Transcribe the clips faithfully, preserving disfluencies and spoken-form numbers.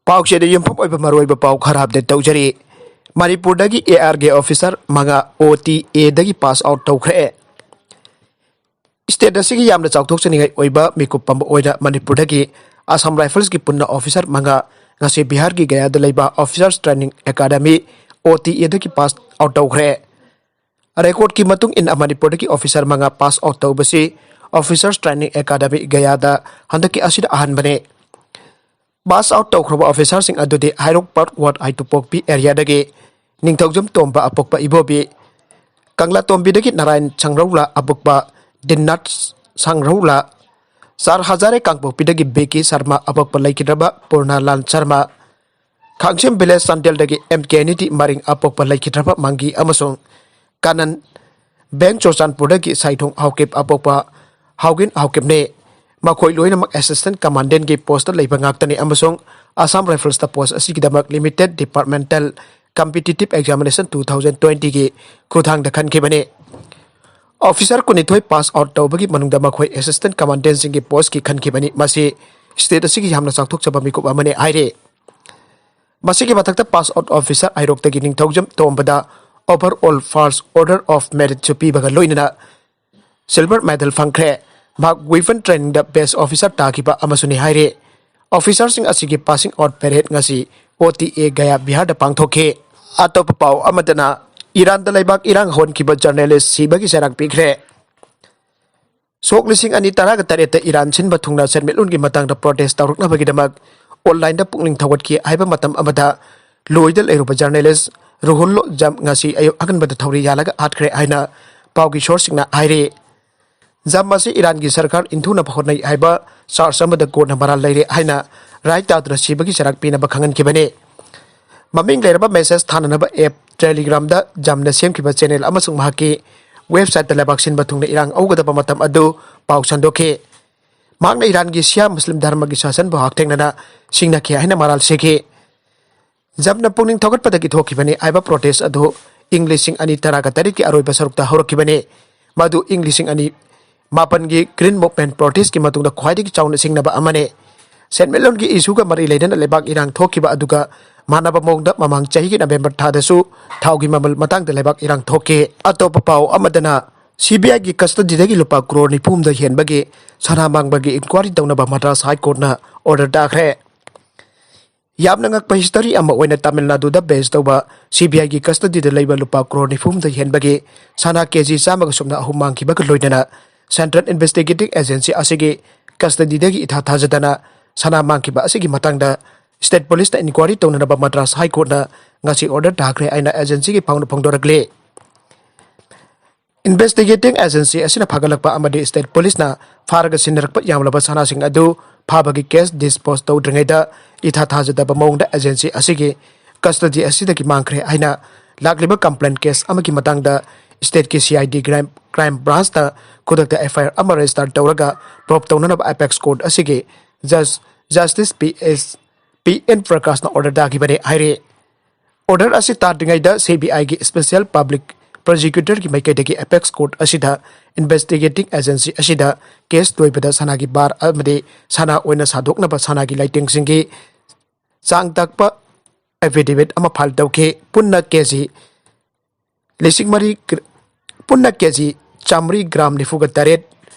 ꯄꯥꯎꯆꯦꯗ ꯌꯨꯝꯐꯝ ꯑꯣꯏꯕ ꯃꯔꯨꯑꯣꯏꯕ ꯄꯥꯎ ꯈꯔ ꯑꯞꯗꯦꯠ ꯇꯧꯖꯔꯤ꯫ ꯃꯅꯤꯄꯨꯔꯗꯒꯤ ꯑꯦ ꯑꯥꯔꯒꯤ ꯑꯣꯐꯤꯁꯔ ꯃꯉꯥ ꯑꯣ ꯇꯤ ꯑꯦꯗꯒꯤ ꯄꯥꯁ ꯑꯥꯎꯠ ꯇꯧꯈ꯭ꯔꯦ꯫ ꯁ꯭ꯇꯦꯠ ꯑꯁꯤꯒꯤ ꯌꯥꯝꯅ ꯆꯥꯎꯊꯣꯛꯆꯅꯤꯡꯉꯥꯏ ꯑꯣꯏꯕ ꯃꯤꯀꯨꯞ ꯑꯃ ꯑꯣꯏꯅ ꯃꯅꯤꯄꯨꯔꯗꯒꯤ ꯑꯁꯥꯝ ꯔꯥꯏꯐꯜꯁꯀꯤ ꯄꯨꯟꯅ ꯑꯣꯐꯤꯁꯔ ꯃꯉꯥ ꯉꯁꯤ ꯕꯤꯍꯥꯔꯒꯤ ꯒꯌꯥꯗ ꯂꯩꯕ officers training academy O T ꯑꯦꯗꯒꯤ ꯄꯥꯁ ꯑꯥꯎꯠ ꯇꯧꯈ꯭ꯔꯦ꯫ ꯔꯦꯀꯣꯔꯗꯀꯤ ꯃꯇꯨꯡ ꯏꯟꯅ ꯃꯅꯤꯄꯨꯔꯗꯒꯤ ꯑꯣꯐꯤꯁꯔ ꯃꯉꯥ ꯄꯥꯁ ꯑꯥꯎꯠ ꯇꯧꯕꯁꯤ ꯑꯣꯐꯤꯁꯔꯁ ꯇ꯭ꯔꯦꯅꯤꯡ ꯑꯦꯀꯥꯗꯃꯤ ꯒꯌꯥꯗ ꯍꯟꯗꯛꯀꯤ ꯑꯁꯤꯅ ꯑꯍꯥꯟꯕꯅꯤ꯫ ꯄꯥꯁ ꯑꯥꯎꯠ ꯇꯧꯈ꯭ꯔꯕ ꯑꯣꯐꯤꯁꯥꯔꯁꯤꯡ ꯑꯗꯨꯗꯤ ꯍꯩꯔꯣꯛ ꯄꯥꯔꯛ ꯋꯥꯔꯗ ꯍꯥꯏꯇꯨꯄꯣꯛꯄꯤ ꯑꯦꯔꯤꯌꯥꯗꯒꯤ ꯅꯤꯡꯊꯧꯖꯝ ꯇꯣꯝꯕ ꯑꯄꯣꯛꯄ ꯏꯕꯣꯕꯤ, ꯀꯪꯂꯥꯇꯣꯝꯕꯤꯗꯒꯤ ꯅꯥꯔꯥꯌꯟ ꯁꯪꯔꯧꯂꯥ ꯑꯄꯣꯛꯄ ꯗꯤꯟꯅꯥꯊ ꯁꯪꯔꯧꯂꯥ, ꯆꯥꯔ ꯍꯖꯥꯔꯦ ꯀꯥꯡꯄꯣꯛꯄꯤꯗꯒꯤ ꯕꯤ ꯀꯦ ꯁꯔꯃ ꯑꯄꯣꯛꯄ ꯂꯩꯈꯤꯗ꯭ꯔꯕ ꯄꯨꯔꯅꯥꯂꯥꯜ ꯁꯔꯃ, ꯈꯥꯡꯖꯦꯝ ꯚꯤꯂꯦꯖ ꯆꯥꯟꯗꯦꯜꯗꯒꯤ ꯑꯦꯝ ꯀꯦ ꯅꯤꯇꯤ ꯃꯔꯤꯡ ꯑꯄꯣꯛꯄ ꯂꯩꯈꯤꯗ꯭ꯔꯕ ꯃꯪꯒꯤ ꯑꯃꯁꯨꯡ ꯀꯥꯅꯟ ꯕꯦꯡ ꯆꯨꯔꯆꯥꯟꯄꯨꯔꯗꯒꯤ ꯁꯥꯏꯊꯣꯡ ꯍꯥꯎꯀꯤꯞ ꯑꯄꯣꯛꯄ ꯍꯥꯎꯒꯤꯟ ꯍꯥꯎꯀꯤꯞꯅꯤ꯫ ꯃꯈꯣꯏ ꯂꯣꯏꯅꯃꯛ ꯑꯦꯁꯤꯁꯇꯦꯟ ꯀꯃꯥꯟꯗꯦꯟꯒꯤ ꯄꯣꯁꯇ ꯂꯩꯕ ꯉꯥꯛꯇꯅꯤ ꯑꯃꯁꯨꯡ ꯑꯁꯥꯝ ꯔꯥꯏꯐꯜꯁꯇ ꯄꯣꯁ ꯑꯁꯤꯒꯤꯗꯃꯛ limited departmental competitive examination two thousand ꯇ꯭ꯋꯦꯟꯇꯤꯒꯤ ꯈꯨꯠꯊꯥꯡꯗ ꯈꯟꯈꯤꯕꯅꯤ꯫ ꯑꯣꯐꯤꯁꯥꯔ ꯀꯨꯟꯅꯤꯊꯣꯏ ꯄꯥꯁ ꯑꯥꯎꯠ ꯇꯧꯕꯒꯤ ꯃꯅꯨꯡꯗ ꯃꯈꯣꯏ ꯑꯦꯁꯤꯁꯇꯦꯟ ꯀꯃꯥꯟꯗꯦꯟꯁꯤꯡꯒꯤ ꯄꯣꯁꯀꯤ ꯈꯟꯈꯤꯕꯅꯤ꯫ ꯃꯁꯤ ꯁ꯭ꯇꯦꯠ ꯑꯁꯤꯒꯤ ꯌꯥꯝꯅ ꯆꯥꯎꯊꯣꯛꯆꯕ ꯃꯤꯀꯨꯞ ꯑꯃꯅꯤ ꯍꯥꯏꯔꯤ꯫ ꯃꯁꯤꯒꯤ ꯃꯊꯛꯇ ꯄꯥꯁ ꯑꯥꯎꯠ ꯑꯣꯐꯤꯁꯥꯔ ꯍꯩꯔꯣꯛꯇꯒꯤ ꯅꯤꯡꯊꯧꯖꯝ ꯇꯣꯝꯕꯗ overall first order of meritꯁꯨ ꯄꯤꯕꯒ ꯂꯣꯏꯅꯅ ꯁꯤꯜꯚꯔ ꯃꯦꯗꯜ ꯐꯪꯈ꯭ꯔꯦ꯫ ꯃꯍꯥꯛ ꯋꯤꯐꯟ ꯇ꯭ꯔꯦꯅꯤꯡꯗ ꯕꯦꯁ ꯑꯣꯐꯤꯁꯥꯔ ꯇꯥꯈꯤꯕ ꯑꯃꯁꯨꯅꯤ ꯍꯥꯏꯔꯤ꯫ ꯑꯣꯐꯤꯁꯥꯔꯁꯤꯡ ꯑꯁꯤꯒꯤ ꯄꯥꯁꯤꯡ ꯑꯥꯎꯠ ꯄꯦꯔꯦꯗ ꯉꯁꯤ ꯑꯣ ꯇꯤ ꯑꯦ ꯒꯌꯥ ꯕꯤꯍꯥꯔꯗ ꯄꯥꯡꯊꯣꯛꯈꯤ꯫ ꯑꯇꯣꯞꯄ ꯄꯥꯎ ꯑꯃꯗꯅ ꯏꯔꯥꯟꯗ ꯂꯩꯕꯥꯛ ꯏꯔꯥꯡ ꯍꯧꯍꯟꯈꯤꯕ ꯖꯔꯅꯦꯂꯤꯁ ꯁꯤꯕꯒꯤ ꯆꯩꯔꯥꯛ ꯄꯤꯈ꯭ꯔꯦ꯫ ꯁꯣꯛ ꯂꯤꯁꯤꯡ ꯑꯅꯤ ꯇꯔꯥꯒ ꯇꯔꯦꯠꯇ ꯏꯔꯥꯟ ꯁꯤꯟꯕ ꯊꯨꯡꯅ ꯁꯦꯟꯃꯤꯠꯂꯣꯟꯒꯤ ꯃꯇꯥꯡꯗ ꯄ꯭ꯔꯣꯇꯦꯁ ꯇꯧꯔꯛꯅꯕꯒꯤꯗꯃꯛ ꯑꯣꯟꯂꯥꯏꯟꯗ ꯄꯨꯛꯅꯤꯡ ꯊꯧꯒꯠꯈꯤ ꯍꯥꯏꯕ ꯃꯇꯝ ꯑꯃꯗ ꯂꯣꯏꯗ ꯂꯩꯔꯨꯕ ꯖꯔꯅꯦꯂꯤꯁ ꯔꯨꯍꯨꯜꯂꯣ ꯖꯝ ꯉꯁꯤ ꯑꯌꯨꯛ ꯑꯉꯟꯕꯗ ꯊꯧꯔꯤ ꯌꯥꯜꯂꯒ ꯍꯥꯠꯈ꯭ꯔꯦ ꯍꯥꯏꯅ ꯄꯥꯎꯒꯤ ꯁꯣꯔꯁꯁꯤꯡꯅ ꯍꯥꯏꯔꯤ꯫ ꯖꯝ ꯑꯁꯤ ꯏꯔꯥꯟꯒꯤ ꯁꯔꯀꯥꯔ ꯏꯟꯊꯨꯅꯕ ꯍꯣꯠꯅꯩ ꯍꯥꯏꯕ ꯆꯥꯔꯖ ꯑꯃꯗ ꯀꯣꯟꯅ ꯃꯔꯥꯜ ꯂꯩꯔꯦ ꯍꯥꯏꯅ ꯔꯥꯏ ꯇꯥꯗꯨꯅ ꯁꯤꯕꯒꯤ ꯆꯩꯔꯥꯛ ꯄꯤꯅꯕ ꯈꯪꯍꯟꯈꯤꯕꯅꯤ꯫ ꯃꯃꯤꯡ ꯂꯩꯔꯕ ꯃꯦꯁꯦꯖ ꯊꯥꯅꯅꯕ ꯑꯦꯞ ꯇꯦꯂꯤꯒ꯭ꯔꯥꯝꯗ ꯖꯝꯅ ꯁꯦꯝꯈꯤꯕ ꯆꯦꯅꯦꯜ ꯑꯃꯁꯨꯡ ꯃꯍꯥꯛꯀꯤ ꯋꯦꯕꯁꯥꯏꯠꯇ ꯂꯩꯕꯥꯛ ꯁꯤꯟꯕ ꯊꯨꯡꯅ ꯏꯔꯥꯡ ꯍꯧꯒꯗꯕ ꯃꯇꯝ ꯑꯗꯨ ꯄꯥꯎ ꯁꯟꯗꯣꯛꯈꯤ꯫ ꯃꯍꯥꯛꯅ ꯏꯔꯥꯟꯒꯤ ꯁꯤꯌꯥ ꯃꯨꯁꯂꯤꯝ ꯙꯔꯃꯒꯤ ꯁꯥꯁꯟꯕꯨ ꯍꯛꯊꯦꯡꯅꯅ ꯁꯤꯡꯅꯈꯤ ꯍꯥꯏꯅ ꯃꯔꯥꯜ ꯁꯤꯈꯤ꯫ ꯖꯝꯅ ꯄꯨꯛꯅꯤꯡ ꯊꯧꯒꯠꯄꯗꯒꯤ ꯊꯣꯛꯈꯤꯕꯅꯤ ꯍꯥꯏꯕ ꯄ꯭ꯔꯣꯇꯦꯁ ꯑꯗꯨ ꯏꯪ ꯂꯤꯁꯤꯡ ꯑꯅꯤ ꯇꯔꯥꯒ ꯇꯔꯦꯠꯀꯤ ꯑꯔꯣꯏꯕ ꯁꯔꯨꯛꯇ ꯍꯧꯔꯛꯈꯤꯕꯅꯤ꯫ ꯃꯗꯨ ꯏꯪ ꯂꯤꯁꯤꯡ ꯑꯅꯤ ꯃꯥꯄꯟꯒꯤ ꯒ꯭ꯔꯤꯟ ꯃꯨꯚꯃꯦꯟꯠ ꯄ꯭ꯔꯣꯇꯦꯁꯀꯤ ꯃꯇꯨꯡꯗ ꯈ꯭ꯋꯥꯏꯗꯒꯤ ꯆꯥꯎꯅ ꯁꯤꯡꯅꯕ ꯑꯃꯅꯤ꯫ ꯁꯦꯟꯃꯤꯠꯂꯣꯟꯒꯤ ꯏꯁꯨꯒ ꯃꯔꯤ ꯂꯩꯅꯅ ꯂꯩꯕꯥꯛ ꯏꯔꯥꯡ ꯊꯣꯛꯈꯤꯕ ꯑꯗꯨꯒ ꯃꯥꯟꯅꯕ ꯃꯑꯣꯡꯗ ꯃꯃꯥꯡ ꯆꯍꯤꯒꯤ ꯅꯕꯦꯝꯕꯔ ꯊꯥꯗꯁꯨ ꯊꯥꯎꯒꯤ ꯃꯃꯜ ꯃꯇꯥꯡꯗ ꯂꯩꯕꯥꯛ ꯏꯔꯥꯡ ꯊꯣꯛꯈꯤ꯫ ꯑꯇꯣꯞꯄ ꯄꯥꯎ ꯑꯃꯗꯅ, ꯁꯤꯕꯤꯑꯥꯏꯒꯤ ꯀꯁꯇꯗꯤꯗꯒꯤ ꯂꯨꯄꯥ ꯀ꯭ꯔꯣꯔ ꯅꯤꯐꯨ ꯍꯨꯝꯗꯣꯏ ꯍꯦꯟꯕꯒꯤ ꯁꯅꯥ ꯃꯥꯡꯕꯒꯤ ꯏꯟꯀ꯭ꯋꯥꯔꯤ ꯇꯧꯅꯕ ꯃꯗ꯭ꯔꯥꯁ ꯍꯥꯏ ꯀꯣꯔꯠꯅ ꯑꯣꯔꯗꯔ ꯇꯥꯈ꯭ꯔꯦ꯫ ꯌꯥꯝꯅ ꯉꯛꯄ ꯍꯤꯁꯇꯔꯤ ꯑꯃ ꯑꯣꯏꯅ ꯇꯥꯃꯤꯜ ꯅꯥꯗꯨꯗ ꯕꯦꯁ ꯇꯧꯕ ꯁꯤꯕꯤꯑꯥꯏꯒꯤ ꯀꯁꯇꯗꯤꯗ ꯂꯩꯕ ꯂꯨꯄꯥ ꯀ꯭ꯔꯣꯔ ꯅꯤꯐꯨ ꯍꯨꯝꯗꯣꯏ ꯍꯦꯟꯕꯒꯤ ꯁꯅꯥ ꯀꯦꯖꯤ ꯆꯥꯝꯃꯒ ꯁꯨꯞꯅ ꯑꯍꯨꯝ ꯃꯥꯡꯈꯤꯕꯒ ꯂꯣꯏꯅꯅ ꯁꯦꯟꯇ꯭ꯔꯦꯜ ꯏꯟꯚꯦꯁꯇꯤꯒꯦꯇꯤꯡ ꯑꯦꯖꯦꯟꯁꯤ ꯑꯁꯤꯒꯤ ꯀꯁꯇꯗꯤꯗꯒꯤ ꯏꯊꯥ ꯊꯥꯖꯗꯅ ꯁꯅꯥ ꯃꯥꯡꯈꯤꯕ ꯑꯁꯤꯒꯤ ꯃꯇꯥꯡꯗ ꯁ꯭ꯇꯦꯠ ꯄꯨꯂꯤꯁꯅ ꯏꯟꯀ꯭ꯋꯥꯔꯤ ꯇꯧꯅꯅꯕ ꯃꯗ꯭ꯔꯥꯁ ꯍꯥꯏ ꯀꯣꯔꯠꯅ ꯉꯁꯤ ꯑꯣꯔꯗꯔ ꯇꯥꯈ꯭ꯔꯦ ꯍꯥꯏꯅ ꯑꯦꯖꯦꯟꯁꯤꯒꯤ ꯄꯥꯎꯅ ꯐꯣꯡꯗꯣꯔꯛꯂꯤ꯫ ꯏꯟꯚꯦꯁꯇꯤꯒꯦꯇꯤꯡ ꯑꯦꯖꯦꯟꯁꯤ ꯑꯁꯤꯅ ꯐꯒꯠꯂꯛꯄ ꯑꯃꯗꯤ ꯁ꯭ꯇꯦꯠ ꯄꯨꯂꯤꯁꯅ ꯐꯥꯔꯒ ꯁꯤꯟꯅꯔꯛꯄ ꯌꯥꯝꯂꯕ ꯁꯅꯥꯁꯤꯡ ꯑꯗꯨ ꯐꯥꯕꯒꯤ ꯀꯦꯁ ꯗꯤꯁꯄꯣꯖ ꯇꯧꯗ꯭ꯔꯤꯉꯩꯗ ꯏꯊꯥ ꯊꯥꯖꯗꯕ ꯃꯑꯣꯡꯗ ꯑꯦꯖꯦꯟꯁꯤ ꯑꯁꯤꯒꯤ ꯀꯁꯇꯗꯤ ꯑꯁꯤꯗꯒꯤ ꯃꯥꯡꯈ꯭ꯔꯦ ꯍꯥꯏꯅ ꯂꯥꯛꯂꯤꯕ ꯀꯝꯄ꯭ꯂꯦꯟ ꯀꯦꯁ ꯑꯃꯒꯤ ꯃꯇꯥꯡꯗ ꯁ꯭ꯇꯦꯠꯀꯤ C I D crime, crime ꯕ꯭ꯔꯥꯟꯁꯇ ꯈꯨꯗꯛꯇ ꯑꯦꯐ ꯑꯥꯏ ꯑꯥꯔ ꯑꯃ ꯔꯦꯖꯤꯁꯇꯔ ꯇꯧꯔꯒ ꯄ꯭ꯔꯣꯞ ꯇꯧꯅꯅꯕ ꯑꯦꯄꯦꯛꯁ ꯀꯣꯔꯠ ꯑꯁꯤꯒꯤ ꯖꯁ, justice P S, P N ꯄ꯭ꯔꯀꯥꯁꯅ ꯑꯣꯔꯗꯔ ꯇꯥꯈꯤꯕꯅꯤ ꯍꯥꯏꯔꯤ꯫ ꯑꯣꯔꯗꯔ ꯑꯁꯤ ꯇꯥꯗ꯭ꯔꯤꯉꯩꯗ ꯁꯤ ꯕꯤ ꯑꯥꯏꯒꯤ ꯁ꯭ꯄꯦꯁꯤꯌꯦꯜ ꯄꯕ꯭ꯂꯤꯛ ꯄ꯭ꯔꯣꯁꯤꯀ꯭ꯌꯨꯇꯔꯒꯤ ꯃꯥꯏꯀꯩꯗꯒꯤ ꯑꯦꯄꯦꯛꯁ ꯀꯣꯔꯠ ꯑꯁꯤꯗ ꯏꯟꯚꯦꯁꯇꯤꯒꯦꯇꯤꯡ ꯑꯦꯖꯦꯟꯁꯤ ꯑꯁꯤꯗ ꯀꯦꯁ ꯂꯣꯏꯕꯗ ꯁꯅꯥꯒꯤ ꯕꯥꯔ ꯑꯃꯗꯤ ꯁꯅꯥ ꯑꯣꯏꯅ ꯁꯥꯗꯣꯛꯅꯕ ꯁꯅꯥꯒꯤ ꯂꯩꯇꯦꯡꯁꯤꯡꯒꯤ ꯆꯥꯡ ꯇꯥꯛꯄ ꯑꯦꯐꯤꯗꯦꯚꯤꯠ ꯑꯃ ꯐꯥꯏꯜ ꯇꯧꯈꯤ꯫ ꯄꯨꯟꯅ ꯀꯦꯖꯤ ꯂꯤꯁꯤꯡ ꯃꯔꯤ ꯒ꯭ꯔ-, ꯄꯨꯟꯅ ꯀꯦꯖꯤ ꯆꯥꯝꯃꯔꯤ ꯒ꯭ꯔꯥꯝ ꯅꯤꯐꯨꯒ ꯇꯔꯦꯠ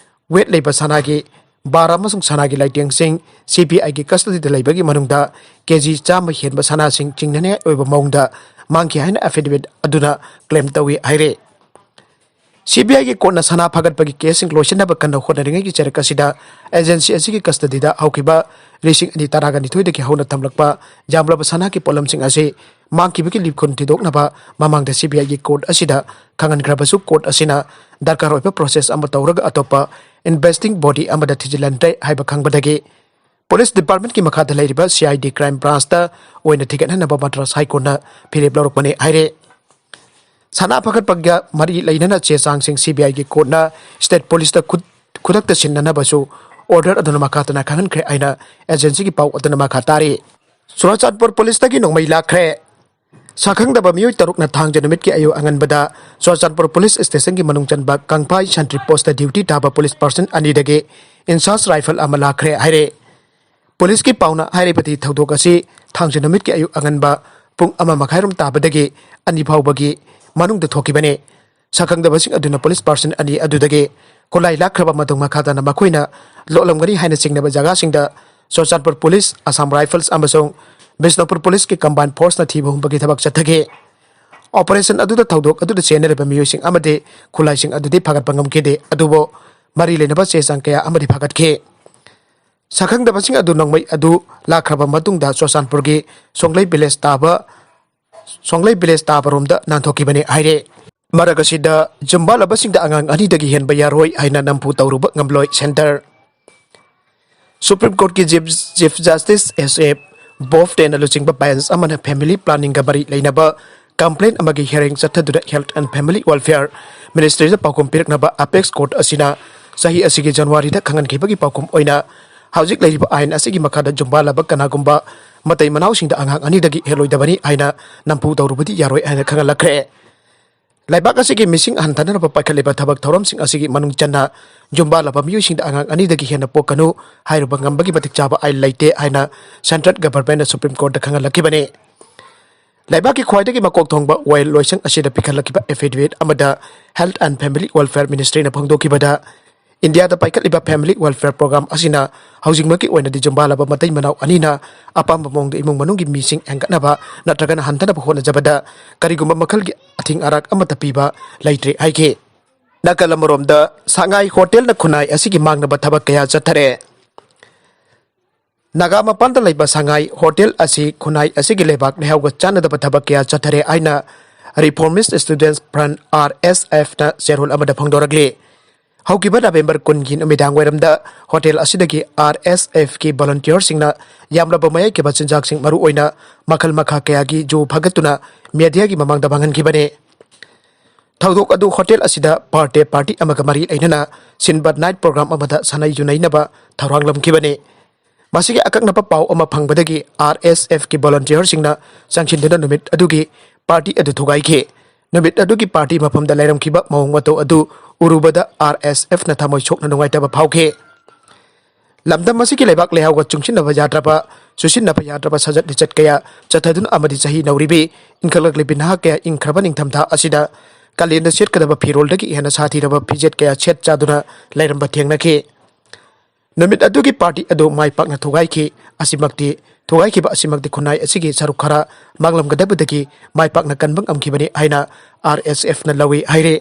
ꯋꯦꯠ ꯂꯩꯕ ꯁꯅꯥꯒꯤ ꯕꯥꯔ ꯑꯃꯁꯨꯡ ꯁꯅꯥꯒꯤ ꯂꯩꯇꯦꯡꯁꯤꯡ ꯁꯤ ꯕꯤ ꯑꯥꯏꯒꯤ ꯀꯁꯇꯗꯤꯗ ꯂꯩꯕꯒꯤ ꯃꯅꯨꯡꯗ ꯀꯦꯖꯤ ꯆꯥꯝꯃ ꯍꯦꯟꯕ ꯁꯅꯥꯁꯤꯡ ꯆꯤꯡꯅꯅꯤꯡꯉꯥꯏ ꯑꯣꯏꯕ ꯃꯑꯣꯡꯗ ꯃꯥꯡꯈꯤ ꯍꯥꯏꯅ ꯑꯦꯐꯤꯗꯦꯚꯤꯠ ꯑꯗꯨꯅ ꯀ꯭ꯂꯦꯝ ꯇꯧꯏ ꯍꯥꯏꯔꯦ꯫ ꯁꯤ ꯕꯤ ꯑꯥꯏꯒꯤ ꯀꯣꯔꯠꯅ ꯁꯅꯥ ꯐꯥꯒꯠꯄꯒꯤ ꯀꯦꯁꯁꯤꯡ ꯂꯣꯏꯁꯤꯟꯅꯕ ꯀꯟꯅ ꯍꯣꯠꯅꯔꯤꯉꯩꯒꯤ ꯆꯔꯛ ꯑꯁꯤꯗ ꯑꯦꯖꯦꯟꯁꯤ ꯑꯁꯤꯒꯤ ꯀꯁꯇꯗꯤꯗ ꯍꯧꯈꯤꯕ ꯂꯤꯁꯤꯡ ꯑꯅꯤ ꯇꯔꯥꯒ ꯅꯤꯊꯣꯏꯗꯒꯤ ꯍꯧꯅ ꯊꯝꯂꯛꯄ ꯌꯥꯝꯂꯕ ꯁꯅꯥꯒꯤ ꯄꯣꯠꯂꯝꯁꯤꯡ ꯑꯁꯤ ꯃꯥꯡꯈꯤꯕꯒꯤ ꯂꯤꯞꯈꯨꯟ ꯊꯤꯗꯣꯛꯅꯕ ꯃꯃꯥꯡꯗ ꯁꯤ ꯕꯤ ꯑꯥꯏꯒꯤ ꯀꯣꯔꯠ ꯑꯁꯤꯗ ꯈꯪꯍꯟꯈ꯭ꯔꯕꯁꯨ, ꯀꯣꯔꯠ ꯑꯁꯤꯅ ꯗꯔꯀꯥꯔ ꯑꯣꯏꯕ ꯄ꯭ꯔꯣꯁꯦꯁ ꯑꯃ ꯇꯧꯔꯒ ꯑꯇꯣꯞꯄ ꯏꯟꯚꯦꯁꯇꯤꯡ ꯕꯣꯗꯤ ꯑꯃꯗ ꯊꯤꯖꯤꯜꯍꯟꯗ꯭ꯔꯦ ꯍꯥꯏꯕ ꯈꯪꯕꯗꯒꯤ ꯄꯨꯂꯤꯁ ꯗꯤꯄꯥꯔꯠꯃꯦꯟꯠꯀꯤ ꯃꯈꯥꯗ ꯂꯩꯔꯤꯕ ꯁꯤ ꯑꯥꯏ ꯗꯤ ꯀ꯭ꯔꯥꯏꯝ ꯕ꯭ꯔꯥꯟꯁꯇ ꯑꯣꯏꯅ ꯊꯤꯒꯠꯍꯟꯅꯕ ꯃꯗ꯭ꯔꯥꯁ ꯍꯥꯏ ꯀꯣꯔꯠꯅ ꯐꯤꯔꯦꯞ ꯂꯧꯔꯛꯄꯅꯤ ꯍꯥꯏꯔꯦ꯫ ꯁꯅꯥ ꯐꯒꯠꯄꯒ ꯃꯔꯤ ꯂꯩꯅꯅ ꯆꯦ ꯆꯥꯡꯁꯤꯡ ꯁꯤ ꯕꯤ ꯑꯥꯏꯒꯤ ꯀꯣꯔꯠꯅ ꯁ꯭ꯇꯦꯠ ꯄꯨꯂꯤꯁꯇ ꯈꯨꯠ-, ꯈꯨꯗꯛꯇ ꯁꯤꯟꯅꯅꯕꯁꯨ ꯑꯣꯔꯗꯔ ꯑꯗꯨꯅ ꯃꯈꯥ ꯇꯥꯅ ꯈꯪꯍꯟꯈ꯭ꯔꯦ ꯍꯥꯏꯅ ꯑꯦꯖꯦꯟꯁꯤꯒꯤ ꯄꯥꯎ ꯑꯗꯨꯅ ꯃꯈꯥ ꯇꯥꯔꯤ꯫ ꯆꯨꯔꯥꯆꯥꯟꯄꯨꯔ ꯄꯨꯂꯤꯁꯇꯒꯤ ꯅꯣꯡꯃꯩ ꯂꯥꯛꯈ꯭ꯔꯦ꯫ ꯁꯛꯈꯪꯗꯕ ꯃꯤꯑꯣꯏ ꯇꯔꯨꯛꯅ ꯊꯥꯡꯖ ꯅꯨꯃꯤꯠꯀꯤ ꯑꯌꯨꯛ ꯑꯉꯟꯕꯗ ꯆꯨꯔꯥꯆꯥꯟꯄꯨꯔ ꯄꯨꯂꯤꯁ ꯁ꯭ꯇꯦꯁꯟꯒꯤ ꯃꯅꯨꯡ ꯆꯟꯕ ꯀꯪꯐꯥꯏ ꯁꯟꯇ꯭ꯔꯤ ꯄꯣꯁꯇ ꯗ꯭ꯌꯨꯇꯤ ꯇꯥꯕ ꯄꯨꯂꯤꯁ ꯄꯥꯔꯁꯟ ꯑꯅꯤꯗꯒꯤ ꯏꯟꯁꯥꯁ ꯔꯥꯏꯐꯜ ꯑꯃ ꯂꯥꯛꯈ꯭ꯔꯦ ꯍꯥꯏꯔꯦ꯫ ꯄꯨꯂꯤꯁꯀꯤ ꯄꯥꯎꯅ ꯍꯥꯏꯔꯤꯕꯗꯤ, ꯊꯧꯗꯣꯛ ꯑꯁꯤ ꯊꯥꯡꯖ ꯅꯨꯃꯤꯠꯀꯤ ꯑꯌꯨꯛ ꯑꯉꯟꯕ ꯄꯨꯡ ꯑꯃ ꯃꯈꯥꯏꯔꯣꯝ ꯇꯥꯕꯗꯒꯤ ꯑꯅꯤ ꯐꯥꯎꯕꯒꯤ ꯃꯅꯨꯡꯗ ꯊꯣꯛꯈꯤꯕꯅꯤ꯫ ꯁꯛꯈꯪꯗꯕꯁꯤꯡ ꯑꯗꯨꯅ ꯄꯨꯂꯤꯁ ꯄꯥꯔꯁꯟ ꯑꯅꯤ ꯑꯗꯨꯗꯒꯤ ꯈꯨꯠꯂꯥꯏ ꯂꯥꯛꯈ꯭ꯔꯕ ꯃꯇꯨꯡ, ꯃꯈꯥ ꯇꯥꯅ ꯃꯈꯣꯏꯅ ꯂꯣꯠꯂꯝꯒꯅꯤ ꯍꯥꯏꯅ ꯆꯤꯡꯅꯕ ꯖꯒꯥꯁꯤꯡꯗ ꯆꯨꯔꯆꯥꯟꯄꯨꯔ ꯄꯨꯂꯤꯁ, ꯑꯁꯥꯝ ꯔꯥꯏꯐꯜꯁ ꯑꯃꯁꯨꯡ ꯕꯤꯁꯅꯨꯄꯨꯔ ꯄꯨꯂꯤꯁꯀꯤ ꯀꯝꯕꯥꯏꯟ ꯐꯣꯔꯁꯅ ꯊꯤꯕ ꯍꯨꯝꯕꯒꯤ ꯊꯕꯛ ꯆꯠꯊꯈꯤ꯫ ꯑꯣꯄꯔꯦꯁꯟ ꯑꯗꯨꯗ ꯊꯧꯗꯣꯛ ꯑꯗꯨꯗ ꯆꯦꯟꯅꯔꯤꯕ ꯃꯤꯑꯣꯏꯁꯤꯡ ꯑꯃꯗꯤ ꯈꯨꯠꯂꯥꯏꯁꯤꯡ ꯑꯗꯨꯗꯤ ꯐꯥꯒꯠꯄ ꯉꯝꯈꯤꯗꯦ, ꯑꯗꯨꯕꯨ ꯃꯔꯤ ꯂꯩꯅꯕ ꯆꯦ ꯆꯥꯡ ꯀꯌꯥ ꯑꯃꯗꯤ ꯐꯥꯒꯠꯈꯤ꯫ ꯁꯛꯈꯪꯗꯕꯁꯤꯡ ꯑꯗꯨ ꯅꯣꯡꯃꯩ ꯑꯗꯨ ꯂꯥꯛꯈ꯭ꯔꯕ ꯃꯇꯨꯡꯗ ꯆꯨꯔꯆꯥꯟꯄꯨꯔꯒꯤ ꯁꯣꯡꯂꯩ ꯚꯤꯂꯦꯖ ꯇꯥꯕ, ꯁꯣꯡꯂꯩ ꯚꯤꯂꯦꯖ ꯇꯥꯕꯔꯣꯝꯗ ꯅꯥꯟꯊꯣꯛꯈꯤꯕꯅꯤ ꯍꯥꯏꯔꯦ꯫ ꯃꯔꯛ ꯑꯁꯤꯗ ꯖꯨꯝꯕꯥ ꯂꯕꯁꯤꯡꯗ ꯑꯉꯥꯡ ꯑꯅꯤꯗꯒꯤ ꯍꯦꯟꯕ ꯌꯥꯔꯣꯏ ꯍꯥꯏꯅ ꯅꯝꯐꯨ ꯇꯧꯔꯨꯕ ꯉꯝꯂꯣꯏ ꯁꯦꯟꯇꯔ꯫ ꯁꯨꯄ꯭ꯔꯤꯝ ꯀꯣꯔꯠꯀꯤ chief, chief justice S A ꯕꯣꯞꯗꯦꯅ ꯂꯨꯆꯤꯡꯕ ꯕꯦꯟꯆ ꯑꯃꯅ ꯐꯦꯃꯤꯂꯤ ꯄ꯭ꯂꯥꯅꯤꯡꯒ ꯃꯔꯤ ꯂꯩꯅꯕ ꯀꯝꯄ꯭ꯂꯦꯟ ꯑꯃꯒꯤ ꯍꯤꯌꯥꯔꯤꯡ ꯆꯠꯊꯗꯨꯅ ꯍꯦꯜꯊ ꯑꯦꯟ ꯐꯦꯃꯤꯂꯤ ꯋꯦꯜꯐꯤꯌꯔ ꯃꯤꯅꯤꯁꯇ꯭ꯔꯤꯗ ꯄꯥꯎꯈꯨꯝ ꯄꯤꯔꯛꯅꯕ ꯑꯄꯦꯛꯁ ꯀꯣꯔꯠ ꯑꯁꯤꯅ ꯆꯍꯤ ꯑꯁꯤꯒꯤ ꯖꯅꯋꯥꯔꯤꯗ ꯈꯪꯍꯟꯈꯤꯕꯒꯤ ꯄꯥꯎꯈꯨꯝ ꯑꯣꯏꯅ ꯍꯧꯖꯤꯛ ꯂꯩꯔꯤꯕ ꯑꯥꯏꯟ ꯑꯁꯤꯒꯤ ꯃꯈꯥꯗ ꯖꯨꯝꯕꯥ ꯂꯕ ꯀꯅꯥꯒꯨꯝꯕ ꯃꯇꯩ ꯃꯅꯥꯎꯁꯤꯡꯗ ꯑꯉꯥꯡ ꯑꯅꯤꯗꯒꯤ ꯍꯦꯜꯂꯣꯏꯗꯕꯅꯤ ꯍꯥꯏꯅ ꯅꯝꯐꯨ ꯇꯧꯔꯨꯕꯗꯤ ꯌꯥꯔꯣꯏ ꯍꯥꯏꯅ ꯈꯪꯍꯜꯂꯛꯈ꯭ꯔꯦ꯫ ꯂꯩꯕꯥꯛ ꯑꯁꯤꯒꯤ ꯃꯤꯁꯤꯡ ꯍꯟꯊꯅꯅꯕ ꯄꯥꯏꯈꯠꯂꯤꯕ ꯊꯕꯛ ꯊꯧꯔꯝꯁꯤꯡ ꯑꯁꯤꯒꯤ ꯃꯅꯨꯡ ꯆꯟꯅ ꯖꯨꯝꯕꯥ ꯂꯕ ꯃꯤꯑꯣꯏꯁꯤꯡꯗ ꯑꯉꯥꯡ ꯑꯅꯤꯗꯒꯤ ꯍꯦꯟꯅ ꯄꯣꯛꯀꯅꯨ ꯍꯥꯏꯔꯨꯕ ꯉꯝꯕꯒꯤ ꯃꯇꯤꯛ ꯆꯥꯕ ꯑꯥꯏꯟ ꯂꯩꯇꯦ ꯍꯥꯏꯅ ꯁꯦꯟꯇ꯭ꯔꯦꯜ ꯒꯚꯔꯟꯃꯦꯟꯠꯅ ꯁꯨꯄ꯭ꯔꯤꯝ ꯀꯣꯔꯠꯇ ꯈꯪꯍꯜꯂꯛꯈꯤꯕꯅꯤ꯫ ꯂꯩꯕꯥꯛꯀꯤ ꯈ꯭ꯋꯥꯏꯗꯒꯤ ꯃꯀꯣꯛ ꯊꯣꯡꯕ ꯋꯥꯌꯦꯜ ꯂꯣꯏꯁꯪ ꯑꯁꯤꯗ ꯄꯤꯈꯠꯂꯛꯈꯤꯕ ꯑꯦꯐꯤꯗꯦꯚꯤꯠ ꯑꯃꯗ ꯍꯦꯜꯊ ꯑꯦꯟ ꯐꯦꯃꯤꯂꯤ ꯋꯦꯜꯐꯤꯌꯔ ꯃꯤꯅꯤꯁꯇ꯭ꯔꯤꯅ ꯐꯣꯡꯗꯣꯛꯈꯤꯕꯗ, ꯏꯟꯗꯤꯌꯥꯗ ꯄꯥꯏꯈꯠꯂꯤꯕ ꯐꯦꯃꯤꯂꯤ ꯋꯦꯜꯐꯤꯌꯔ ꯄ꯭ꯔꯣꯒ꯭ꯔꯥꯝ ꯑꯁꯤꯅ ꯍꯧꯖꯤꯛꯃꯛꯀꯤ ꯑꯣꯏꯅꯗꯤ ꯖꯨꯝꯕꯥ ꯂꯕ ꯃꯇꯩ ꯃꯅꯥꯎ ꯑꯅꯤꯅ ꯑꯄꯥꯝꯕ ꯃꯑꯣꯡꯗ ꯏꯃꯨꯡ ꯃꯅꯨꯡꯒꯤ ꯃꯤꯁꯤꯡ ꯍꯦꯟꯒꯠꯅꯕ ꯅꯠꯇ꯭ꯔꯒꯅ ꯍꯟꯊꯅꯕ ꯍꯣꯠꯅꯖꯕꯗ ꯀꯔꯤꯒꯨꯝꯕ ꯃꯈꯜꯒꯤ ꯑꯊꯤꯡ ꯑꯔꯥꯛ ꯑꯃꯠꯇ ꯄꯤꯕ ꯂꯩꯇ꯭ꯔꯦ ꯍꯥꯏꯈꯤ꯫ ꯅꯥꯀꯜ ꯑꯃꯔꯣꯝꯗ, ꯁꯉꯥꯏ ꯍꯣꯇꯦꯜꯅ ꯈꯨꯟꯅꯥꯏ ꯑꯁꯤꯒꯤ ꯃꯥꯡꯅꯕ ꯊꯕꯛ ꯀꯌꯥ ꯆꯠꯊꯔꯦ꯫ ꯅꯥꯒꯥ ꯃꯄꯥꯟꯗ ꯂꯩꯕ ꯁꯉꯥꯏ ꯍꯣꯇꯦꯜ ꯑꯁꯤ ꯈꯨꯟꯅꯥꯏ ꯑꯁꯤꯒꯤ ꯂꯩꯕꯥꯛ ꯂꯩꯍꯥꯎꯒ ꯆꯥꯟꯅꯗꯕ ꯊꯕꯛ ꯀꯌꯥ ꯆꯠꯊꯔꯦ ꯍꯥꯏꯅ ꯔꯤꯐꯣꯔꯃꯤꯁ ꯁ꯭ꯇꯨꯗꯦꯟꯠꯁ ꯐ꯭ꯔꯟꯠ, ꯑꯥꯔ ꯑꯦꯁ ꯑꯦꯐꯅ ꯆꯦꯔꯣꯜ ꯑꯃꯗ ꯐꯣꯡꯗꯣꯔꯛꯂꯤ꯫ ꯍꯧꯈꯤꯕ ꯅꯕꯦꯝꯕꯔ ꯀꯨꯟꯒꯤ ꯅꯨꯃꯤꯗꯥꯡ ꯋꯥꯏꯔꯝꯗ ꯍꯣꯇꯦꯜ ꯑꯁꯤꯗꯒꯤ ꯑꯥꯔ ꯑꯦꯁ ꯑꯦꯐꯀꯤ ꯚꯣꯂꯨꯟꯇꯤꯌꯔꯁꯤꯡꯅ ꯌꯥꯝꯂꯕ ꯃꯌꯥꯏ ꯀꯩꯕ ꯆꯤꯟꯖꯥꯛꯁꯤꯡ, ꯃꯔꯨꯑꯣꯏꯅ ꯃꯈꯜ ꯃꯈꯥ ꯀꯌꯥꯒꯤ ꯖꯨ ꯐꯥꯒꯠꯇꯨꯅ ꯃꯦꯗꯤꯌꯥꯒꯤ ꯃꯃꯥꯡꯗ ꯃꯥꯡꯍꯟꯈꯤꯕꯅꯤ꯫ ꯊꯧꯗꯣꯛ ꯑꯗꯨ ꯍꯣꯇꯦꯜ ꯑꯁꯤꯗ ꯕꯥꯔꯊꯗꯦ ꯄꯥꯔꯇꯤ ꯑꯃꯒ ꯃꯔꯤ ꯂꯩꯅꯅ ꯁꯤꯟꯕ ꯅꯥꯏꯠ ꯄ꯭ꯔꯣꯒ꯭ꯔꯥꯝ ꯑꯃꯗ ꯁꯥꯟꯅꯩ ꯌꯨꯅꯩꯅꯕ ꯊꯧꯔꯥꯡꯂꯝꯈꯤꯕꯅꯤ꯫ ꯃꯁꯤꯒꯤ ꯑꯀꯛꯅꯕ ꯄꯥꯎ ꯑꯃ ꯐꯪꯕꯗꯒꯤ ꯑꯥꯔ ꯑꯦꯁ ꯑꯦꯐꯀꯤ ꯚꯣꯂꯨꯟꯇꯤꯌꯔꯁꯤꯡꯅ ꯆꯪꯁꯤꯟꯗꯨꯅ ꯅꯨꯃꯤꯠ ꯑꯗꯨꯒꯤ ꯄꯥꯔꯇꯤ ꯑꯗꯨ ꯊꯨꯒꯥꯏꯈꯤ꯫ ꯅꯨꯃꯤꯠ ꯑꯗꯨꯒꯤ ꯄꯥꯔꯇꯤ ꯃꯐꯝꯗ ꯂꯩꯔꯝꯈꯤꯕ ꯃꯑꯣꯡ ꯃꯇꯧ ꯑꯗꯨ ꯎꯔꯨꯕꯗ ꯑꯥꯔ ꯑꯦꯁ ꯑꯦꯐꯅ ꯊꯃꯣꯏ ꯁꯣꯛꯅ ꯅꯨꯡꯉꯥꯏꯇꯕ ꯐꯥꯎꯈꯤ꯫ ꯂꯝꯗꯝ ꯑꯁꯤꯒꯤ ꯂꯩꯕꯥꯛ ꯂꯩꯍꯥꯎꯒ ꯆꯨꯡꯁꯤꯟꯅꯕ ꯌꯥꯗ꯭ꯔꯕ, ꯆꯨꯁꯤꯟꯅꯕ ꯌꯥꯗ꯭ꯔꯕ ꯁꯥꯖꯠ ꯂꯤꯆꯠ ꯀꯌꯥ ꯆꯠꯊꯗꯨꯅ ꯑꯃꯗꯤ ꯆꯍꯤ ꯅꯧꯔꯤꯕꯤ ꯏꯟꯈꯠꯂꯛꯂꯤꯕꯤ ꯅꯍꯥ ꯀꯌꯥ ꯏꯪꯈ꯭ꯔꯕ ꯅꯤꯡꯊꯝꯊꯥ ꯑꯁꯤꯗ ꯀꯥꯂꯦꯟꯗ ꯁꯦꯠꯀꯗꯕ ꯐꯤꯔꯣꯜꯗꯒꯤ ꯍꯦꯟꯅ ꯁꯥꯊꯤꯔꯕ ꯐꯤꯖꯦꯠ ꯀꯌꯥ ꯁꯦꯠ ꯆꯥꯗꯨꯅ ꯂꯩꯔꯝꯕ ꯊꯦꯡꯅꯈꯤ꯫ ꯅꯨꯃꯤꯠ ꯑꯗꯨꯒꯤ ꯄꯥꯔꯇꯤ ꯑꯗꯨ ꯃꯥꯏ ꯄꯥꯛꯅ ꯊꯨꯒꯥꯏꯈꯤ꯫ ꯑꯁꯤꯃꯛꯇꯤ, ꯊꯨꯒꯥꯏꯈꯤꯕ ꯑꯁꯤꯃꯛꯇꯤ ꯈꯨꯟꯅꯥꯏ ꯑꯁꯤꯒꯤ ꯁꯔꯨꯛ ꯈꯔ ꯃꯥꯡꯂꯝꯒꯗꯕꯗꯒꯤ ꯃꯥꯏ ꯄꯥꯛꯅ ꯀꯟꯕ ꯉꯝꯈꯤꯕꯅꯤ ꯍꯥꯏꯅ ꯑꯥꯔ ꯑꯦꯁ ꯑꯦꯐꯅ ꯂꯧꯏ ꯍꯥꯏꯔꯦ꯫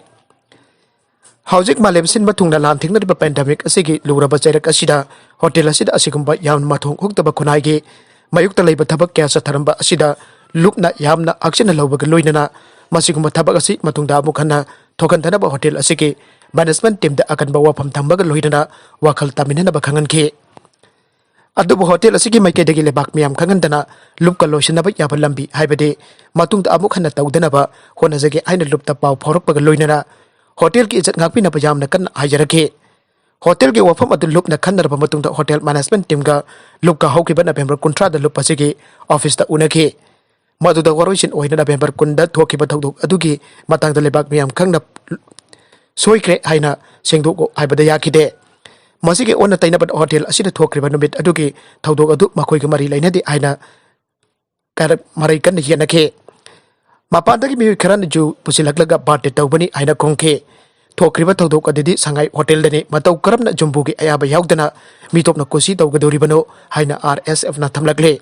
ꯍꯧꯖꯤꯛ ꯃꯥꯂꯦꯝ ꯁꯤꯟꯕ ꯊꯨꯡꯅ ꯂꯥꯟ ꯊꯦꯡꯅꯔꯤꯕ ꯄꯦꯟꯗꯦꯃꯤꯛ ꯑꯁꯤꯒꯤ ꯂꯨꯔꯕ ꯆꯩꯔꯛ ꯑꯁꯤꯗ ꯍꯣꯇꯦꯜ ꯑꯁꯤꯗ ꯑꯁꯤꯒꯨꯝꯕ ꯌꯥꯝꯅ ꯃꯊꯣꯡ ꯍꯨꯛꯇꯕ ꯈꯨꯟꯅꯥꯏꯒꯤ ꯃꯥꯌꯣꯛꯇ ꯂꯩꯕ ꯊꯕꯛ ꯀꯌꯥ ꯆꯠꯊꯔꯝꯕ ꯑꯁꯤꯗ ꯂꯨꯞꯅ ꯌꯥꯝꯅ ꯍꯛꯆꯤꯟꯅ ꯂꯧꯕꯒ ꯂꯣꯏꯅꯅ ꯃꯁꯤꯒꯨꯝꯕ ꯊꯕꯛ ꯑꯁꯤ ꯃꯇꯨꯡꯗ ꯑꯃꯨꯛ ꯍꯟꯅ ꯊꯣꯛꯍꯟꯗꯅꯕ ꯍꯣꯇꯦꯜ ꯑꯁꯤꯒꯤ ꯃꯦꯅꯦꯖꯃꯦꯟ ꯇꯤꯝꯗ ꯑꯀꯟꯕ ꯋꯥꯐꯝ ꯊꯝꯕꯒ ꯂꯣꯏꯅꯅ ꯋꯥꯈꯜ ꯇꯥꯃꯤꯟꯅꯅꯕ ꯈꯪꯍꯟꯈꯤ꯫ ꯑꯗꯨꯕꯨ ꯍꯣꯇꯦꯜ ꯑꯁꯤꯒꯤ ꯃꯥꯏꯀꯩꯗꯒꯤ ꯂꯩꯕꯥꯛ ꯃꯤꯌꯥꯝ ꯈꯪꯍꯟꯗꯅ ꯂꯨꯞꯀ ꯂꯣꯏꯁꯤꯟꯅꯕ ꯌꯥꯕ ꯂꯝꯕꯤ, ꯍꯥꯏꯕꯗꯤ ꯃꯇꯨꯡꯗ ꯑꯃꯨꯛ ꯍꯟꯅ ꯇꯧꯗꯅꯕ ꯍꯣꯠꯅꯖꯒꯦ ꯍꯥꯏꯅ ꯂꯨꯞꯇ ꯄꯥꯎ ꯐꯥꯎꯔꯛꯄꯒ ꯂꯣꯏꯅꯅ ꯍꯣꯇꯦꯜꯒꯤ ꯏꯖꯠ ꯉꯥꯛꯄꯤꯅꯕ ꯌꯥꯝꯅ ꯀꯟꯅ ꯍꯥꯏꯖꯔꯛꯈꯤ꯫ ꯍꯣꯇꯦꯜꯒꯤ ꯋꯥꯐꯝ ꯑꯗꯨ ꯂꯨꯞꯅ ꯈꯟꯅꯔꯕ ꯃꯇꯨꯡꯗ ꯍꯣꯇꯦꯜ ꯃꯦꯅꯦꯖꯃꯦꯟ ꯇꯤꯝꯒ ꯂꯨꯞꯀ ꯍꯧꯈꯤꯕ ꯅꯕꯦꯝꯕꯔ ꯀꯨꯟꯊ꯭ꯔꯥꯗ ꯂꯨꯞ ꯑꯁꯤꯒꯤ ꯑꯣꯐꯤꯁꯇ ꯎꯅꯈꯤ꯫ ꯃꯗꯨꯗ ꯋꯥꯔꯣꯏꯁꯤꯟ ꯑꯣꯏꯅ ꯅꯕꯦꯝꯕꯔ ꯀꯨꯟꯗ ꯊꯣꯛꯈꯤꯕ ꯊꯧꯗꯣꯛ ꯑꯗꯨꯒꯤ ꯃꯇꯥꯡꯗ ꯂꯩꯕꯥꯛ ꯃꯤꯌꯥꯝ ꯈꯪꯅ ꯁꯣꯏꯈ꯭ꯔꯦ ꯍꯥꯏꯅ ꯁꯦꯡꯗꯣꯛꯎ ꯍꯥꯏꯕꯗ ꯌꯥꯈꯤꯗꯦ꯫ ꯃꯁꯤꯒꯤ ꯑꯣꯟꯅ ꯇꯩꯅꯕ ꯍꯣꯇꯦꯜ ꯑꯁꯤꯗ ꯊꯣꯛꯈ꯭ꯔꯤꯕ ꯅꯨꯃꯤꯠ ꯑꯗꯨꯒꯤ ꯊꯧꯗꯣꯛ ꯑꯗꯨ ꯃꯈꯣꯏꯒ ꯃꯔꯤ ꯂꯩꯅꯗꯦ ꯍꯥꯏꯅ ꯀꯔ-, ꯃꯔꯩ ꯀꯟꯅ ꯌꯦꯠꯅꯈꯤ꯫ ꯃꯄꯥꯟꯗꯒꯤ ꯃꯤꯑꯣꯏ ꯈꯔꯅ ꯖꯨ ꯄꯨꯁꯤꯜꯂꯛꯂꯒ ꯕꯥꯔꯇꯦ ꯇꯧꯕꯅꯤ ꯍꯥꯏꯅ ꯈꯣꯡꯈꯤ꯫ ꯊꯣꯛꯈ꯭ꯔꯤꯕ ꯊꯧꯗꯣꯛ ꯑꯗꯨꯗꯤ ꯁꯉꯥꯏ ꯍꯣꯇꯦꯜꯗꯅꯤ꯫ ꯃꯇꯧ ꯀꯔꯝꯅ ꯖꯨꯝꯕꯨꯒꯤ ꯑꯌꯥꯕ ꯌꯥꯎꯗꯅ ꯃꯤꯇꯣꯞꯅ ꯀꯨꯁꯤ ꯇꯧꯒꯗꯧꯔꯤꯕꯅꯣ ꯍꯥꯏꯅ ꯑꯥꯔ ꯑꯦꯁ ꯑꯦꯐꯅ ꯊꯝꯂꯛꯂꯤ꯫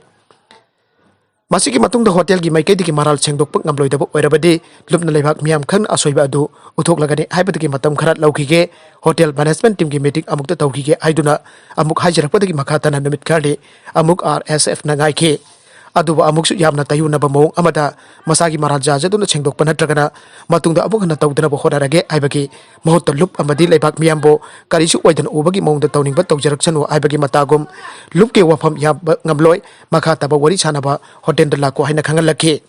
ꯃꯁꯤꯒꯤ ꯃꯇꯨꯡꯗ ꯍꯣꯇꯦꯜꯒꯤ ꯃꯥꯏꯀꯩꯗꯒꯤ ꯃꯔꯥꯜ ꯁꯦꯡꯗꯣꯛꯄ ꯉꯝꯂꯣꯏꯗꯕ ꯑꯣꯏꯔꯕꯗꯤ ꯂꯨꯞꯅ ꯂꯩꯕꯥꯛ ꯃꯤꯌꯥꯝ ꯈꯪꯅ ꯑꯁꯣꯏꯕ ꯑꯗꯨ ꯎꯠꯊꯣꯛꯂꯒꯅꯤ ꯍꯥꯏꯕꯗꯒꯤ ꯃꯇꯝ ꯈꯔ ꯂꯧꯈꯤꯒꯦ, ꯍꯣꯇꯦꯜ ꯃꯦꯅꯦꯖꯃꯦꯟ ꯇꯤꯝꯒꯤ ꯃꯤꯇꯤꯡ ꯑꯃꯨꯛꯇ ꯇꯧꯈꯤꯒꯦ ꯍꯥꯏꯗꯨꯅ ꯑꯃꯨꯛ ꯍꯥꯏꯖꯔꯛꯄꯗꯒꯤ ꯃꯈꯥ ꯇꯥꯅ ꯅꯨꯃꯤꯠ ꯈꯔꯅꯤ ꯑꯃꯨꯛ ꯑꯥꯔ ꯑꯦꯁ ꯑꯦꯐꯅ ꯉꯥꯏꯈꯤ꯫ ꯑꯗꯨꯕꯨ ꯑꯃꯨꯛꯁꯨ ꯌꯥꯝꯅ ꯇꯩꯌꯨꯅꯕ ꯃꯑꯣꯡ ꯑꯃꯗ ꯃꯁꯥꯒꯤ ꯃꯔꯥꯜ ꯌꯥꯖꯗꯨꯅ ꯁꯦꯡꯗꯣꯛꯄ ꯅꯠꯇ꯭ꯔꯒꯅ ꯃꯇꯨꯡꯗ ꯑꯃꯨꯛ ꯍꯟꯅ ꯇꯧꯗꯅꯕ ꯍꯣꯠꯅꯔꯒꯦ ꯍꯥꯏꯕꯒꯤ ꯃꯍꯨꯠꯇ ꯂꯨꯞ ꯑꯃꯗꯤ ꯂꯩꯕꯥꯛ ꯃꯤꯌꯥꯝꯕꯨ ꯀꯔꯤꯁꯨ ꯑꯣꯏꯗꯅ ꯎꯕꯒꯤ ꯃꯑꯣꯡꯗ ꯇꯧꯅꯤꯡꯕ ꯇꯧꯖꯔꯛꯁꯅꯨ ꯍꯥꯏꯕꯒꯤ ꯃꯇꯥꯒꯨꯝ ꯂꯨꯞꯀꯤ ꯋꯥꯐꯝ ꯌꯥꯕ ꯉꯝꯂꯣꯏ꯫ ꯃꯈꯥ ꯇꯥꯕ ꯋꯥꯔꯤ ꯁꯥꯅꯕ ꯍꯣꯇꯦꯜꯗ ꯂꯥꯛꯀꯣ ꯍꯥꯏꯅ ꯈꯪꯍꯜꯂꯛꯈꯤ꯫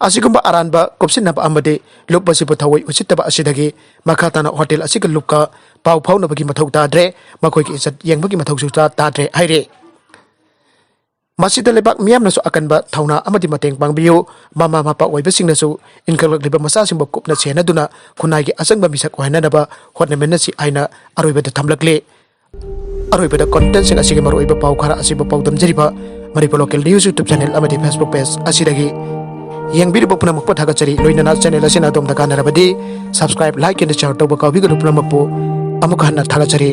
ꯑꯁꯤꯒꯨꯝꯕ ꯑꯔꯥꯟꯕ ꯀꯨꯞꯁꯤꯟꯅꯕ ꯑꯃꯗꯤ ꯂꯨꯞ ꯑꯁꯤꯕꯨ ꯊꯑꯣꯏ ꯎꯁꯤꯠꯇꯕ ꯑꯁꯤꯗꯒꯤ ꯃꯈꯥ ꯇꯥꯅ ꯍꯣꯇꯦꯜ ꯑꯁꯤꯒ ꯂꯨꯞꯀ ꯄꯥꯎ ꯐꯥꯎꯅꯕꯒꯤ ꯃꯊꯧ ꯇꯥꯗ꯭ꯔꯦ, ꯃꯈꯣꯏꯒꯤ ꯏꯖꯠ ꯌꯦꯡꯕꯒꯤ ꯃꯊꯧꯁꯨ ꯇꯥ-, ꯇꯥꯗ꯭ꯔꯦ ꯍꯥꯏꯔꯤ꯫ ꯃꯁꯤꯗ ꯂꯩꯕꯥꯛ ꯃꯤꯌꯥꯝꯅꯁꯨ ꯑꯀꯟꯕ ꯊꯧꯅꯥ ꯑꯃꯗꯤ ꯃꯇꯦꯡ ꯄꯥꯡꯕꯤꯌꯨ꯫ ꯃꯃꯥ ꯃꯄꯥ ꯑꯣꯏꯕꯁꯤꯡꯅꯁꯨ ꯏꯟꯈꯠꯂꯛꯂꯤꯕ ꯃꯆꯥꯁꯤꯡꯕꯨ ꯀꯨꯞꯅ ꯁꯦꯟꯅꯗꯨꯅ ꯈꯨꯟꯅꯥꯏꯒꯤ ꯑꯆꯪꯕ ꯃꯤꯁꯛ ꯑꯣꯏꯍꯟꯅꯅꯕ ꯍꯣꯠꯅꯃꯤꯟꯅꯁꯤ ꯍꯥꯏꯅ ꯑꯔꯣꯏꯕꯗ ꯊꯝꯂꯛꯂꯤ꯫ ꯑꯔꯣꯏꯕꯗ contentꯁꯤꯡ ꯑꯁꯤꯒꯤ ꯃꯔꯨꯑꯣꯏꯕ ꯄꯥꯎ ꯈꯔ ꯑꯁꯤꯕꯨ ꯄꯥꯎꯗꯝꯖꯔꯤꯕ Manipur Local News YouTube channel ꯑꯃꯗꯤ Facebook page ꯑꯁꯤꯗꯒꯤ꯫ ꯌꯦꯡꯕꯤꯔꯤꯕ ꯄꯨꯝꯅꯃꯛꯄꯨ ꯊꯥꯒꯠꯆꯔꯤ꯫ ꯂꯣꯏꯅꯅ channel ꯑꯁꯤꯅ ꯑꯗꯣꯝꯗ ꯀꯥꯟꯅꯔꯕꯗꯤ subscribe, like and share ꯇꯧꯕ ꯀꯥꯎꯕꯤꯒꯅꯨ꯫ ꯄꯨꯝꯅꯃꯛꯄꯨ ꯑꯃꯨꯛ ꯍꯟꯅ ꯊꯥꯒꯠꯆꯔꯤ꯫